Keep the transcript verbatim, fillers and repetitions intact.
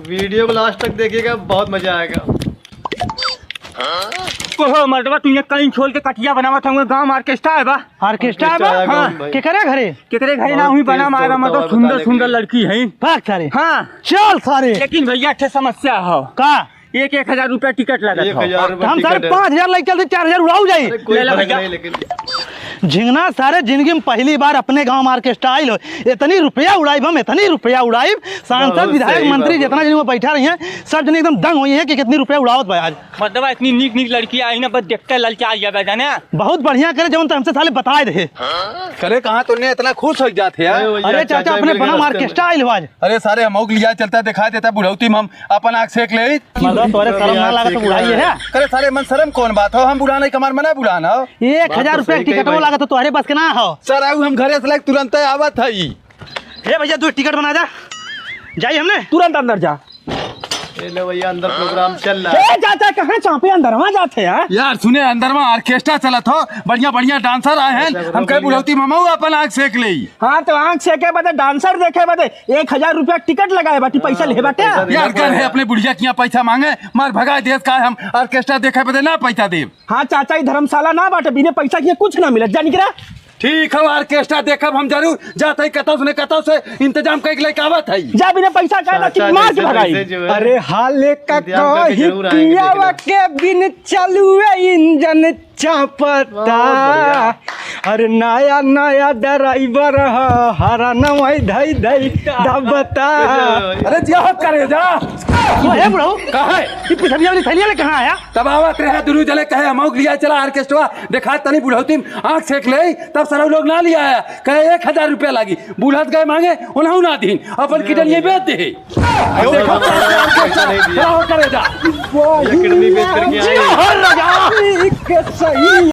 वीडियो को लास्ट तक देखिएगा, बहुत मजा आएगा। ओहो मर्दवा, तू ये कहीं छोल के कटिया बनावत हूँ, गाँव में ऑर्केस्ट्रा है बा? ऑर्केस्ट्रा है बा? ऑर्केस्ट्रा है गाँव में भाई। केकरे घरे? केकरे घरे ना हुई, बना मारा, मतलब सुंदर सुंदर लड़की है। भाग सारे। हाँ। चल सारे। लेकिन भैया, अच्छे समस्या हो। का? एक एक हजार रुपया टिकट लगत हो। एक हजार रुपया हम सारे टिकट है। पाँच हजार लेके चलते, चार हजार उड़ाऊ जाई। अरे कोई ले ला फर्क भैया। नहीं, लेकिन झिंगना सारे जिंदगी में पहली बार अपने गांव में ऑर्केस्ट्रा आइल हो। इतनी रुपया उड़ाइब हम, इतनी रुपया उड़ाइब। सांसद, बहुत विधायक, सही मंत्री बात है। जितना जन वो बैठा रही हैं, सब जने एकदम दंग हुई हैं कि कितनी रुपया उड़ावत बा आज। मतलब इतनी नीक नीक लड़की आई ना, बस देखते ललचा आ गया जाने। बहुत बढ़िया करे जौन तो हमसे साले बताए रहे। करे कहाँ तूने इतना खुश हो जाते हैं? अरे भैया, अरे चाचा, चाचा अपने मिल गए बना रास्ते में। ऑर्केस्ट्रा आइल हो आज। अरे सारे हम लिया चलता दिखा देता बुढ़ौती में हम अपन आँख सेक ले। मतलब तोरे शर्म ना लागत तो बुढ़ाई है? करे सारे मन शर्म कौन बात हो? हम बुढ़ा नहीं कमार मना बुढ़ा ना हो। एक हजार रुपया टिकट वो लागत तो तोहरे बस के ना हो। सर आऊ हम घरे से लग तुरंत आवत है। हे भैया, दो टिकट बना जा, जाई हमने। तुरंत अंदर जा। ए ले भैया, अंदर प्रोग्राम चल रहा है। ए चाचा, कहाँ चापे अंदर वहाँ जाते यार? यार सुने, अंदर वहाँ ऑर्केस्ट्रा चलत हो, बढ़िया बढ़िया डांसर आए हैं। अच्छा, हम कहे बुढ़ौती ममाऊ अपन आँख सेक ले। हाँ तो आँख सेके बदे, डांसर देखे बदे एक हजार रुपया टिकट लगाए बाटी, पैसा ले बाटे। यार कर है अपने बुढ़िया किया पैसा मांगे, मार भगाए देश का हम ऑर्केस्ट्रा देखे बदे ना पैसा देब। हाँ चाचा, ई धर्मशाला ना बाटे, बिना पैसा किए कुछ ना मिलत, जानी करा। ठीक है, ऑर्केस्ट्रा देखब हम जरूर। जात है कतौ से न कतौ से इंतजाम कइके लेके आवत है। जा बिना पैसा का ना, चाचा, मार के जैसे, भगाई। जैसे जो है, अरे हाले का इंतजाम करके कही जरूर आएंगे पियावा देखना। के बिन चलुए इंजन चापता। बहुत बढ़िया। अरे नया नया ड्राइवर ह, हरा नवाई धई धई दबता। अरे जिया हो करे जा। ओ हे बुढ़ऊ। का है? ई पिछलिया वाली थैलिया ले कहाँ आया? तब आवत रहे दुनू जने कहे हमहू के लिया चला ऑर्केस्ट्रा देखा तनी बुढ़ौती में आँख सेक ले, तब सरऊ लोग ना लिया आया, कहे एक हजार रुपया लागी, बुढ़त गए मांगे, उन्हों ना दीन, अपन किडनी बेच दे। अब देखो, ऑर्केस्ट्रा, चला हो करे जा। ये किडनी बेच करके आई। जी, हर लगा। सही।